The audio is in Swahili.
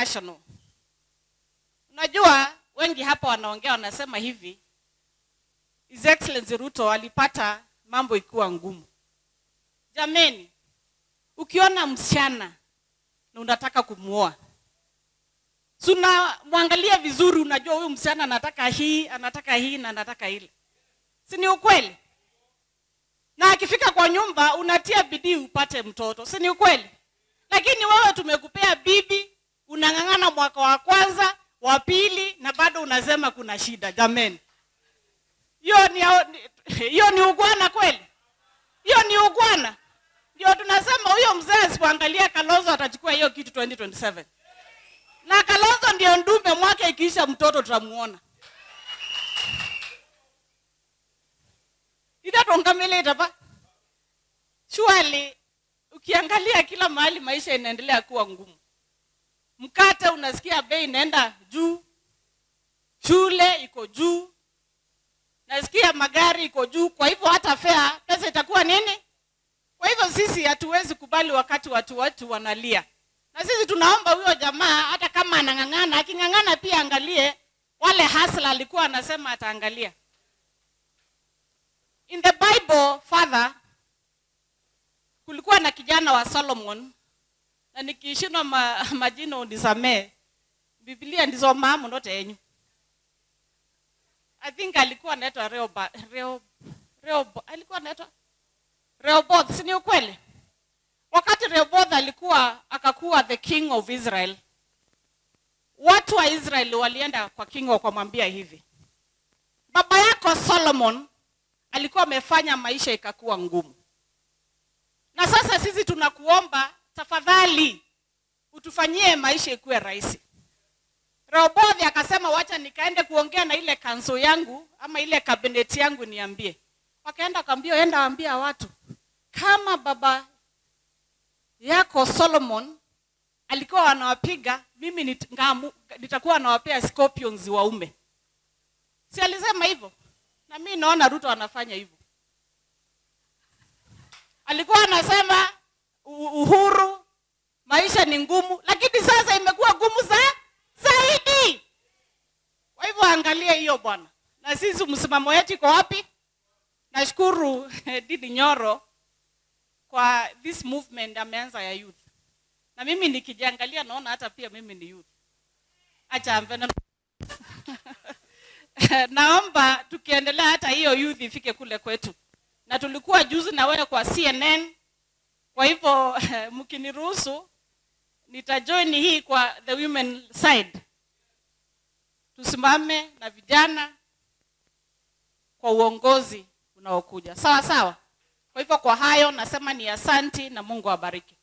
National. Unajua wengi hapa wanaongea wanasema hivi, His Excellency Ruto alipata mambo ikiwa ngumu. Jameni, ukiona msichana na unataka kumuoa, si unamwangalia vizuri, unajua huyu msichana anataka hii, anataka hii na anataka ile, si ni ukweli? Na akifika kwa nyumba unatia bidii upate mtoto, si ni ukweli? Lakini wewe tumekupea bibi, unang'ang'ana mwaka wa kwanza, wa pili, na bado unasema kuna shida. Jameni, hiyo ni ungwana kweli? Hiyo ni ungwana? Ndio tunasema huyo mzee asipoangalia Kalonzo atachukua hiyo kitu 2027. Na Kalonzo ndio ndume, mwaka ikiisha mtoto tutamuona. Itatongameleta pa. Surely ukiangalia kila mahali maisha inaendelea kuwa ngumu. Mkate unasikia bei inaenda juu, shule iko juu, nasikia magari iko juu. Kwa hivyo hata fare pesa itakuwa nini? Kwa hivyo sisi hatuwezi kubali wakati watu wetu wanalia, na sisi tunaomba huyo jamaa hata kama anang'ang'ana, aking'ang'ana pia angalie wale hustler alikuwa anasema ataangalia. In the Bible, father, kulikuwa na kijana wa Solomon, na nikishindwa majina unisamee. Biblia ndizo mamu ndote yenyu. I think alikuwa anaitwa Rehoboth, Reo, Reo, alikuwa anaitwa Rehoboth, si ni ukweli? Wakati Rehoboth alikuwa akakuwa the king of Israel, watu wa Israel walienda kwa king wakamwambia hivi, baba yako Solomon alikuwa amefanya maisha ikakuwa ngumu, na sasa sisi tunakuomba tafadhali utufanyie maisha ikuwe rahisi. Rehoboth akasema wacha nikaende kuongea na ile council yangu ama ile cabinet yangu niambie. Wakaenda akamwambia, enda ambia watu kama baba yako Solomon alikuwa anawapiga, mimi nitakuwa nawapea scorpions waume. Si alisema hivyo? Na mimi naona Ruto anafanya hivyo. Alikuwa anasema uhuru, maisha ni ngumu, lakini sasa imekuwa ngumu zaidi. Kwa hivyo angalia hiyo bwana. Na sisi msimamo wetu iko wapi? Nashukuru Ndindi Nyoro kwa this movement ameanza ya youth. Na mimi nikijiangalia naona hata pia mimi ni youth. Acha ambena. Naomba tukiendelea hata hiyo youth ifike kule kwetu. Na tulikuwa juzi na wewe kwa CNN. Kwa hivyo mkiniruhusu nitajoin hii kwa the women side. Tusimame na vijana kwa uongozi unaokuja. Sawa sawa. Kwa hivyo kwa hayo nasema ni asanti na Mungu awabariki.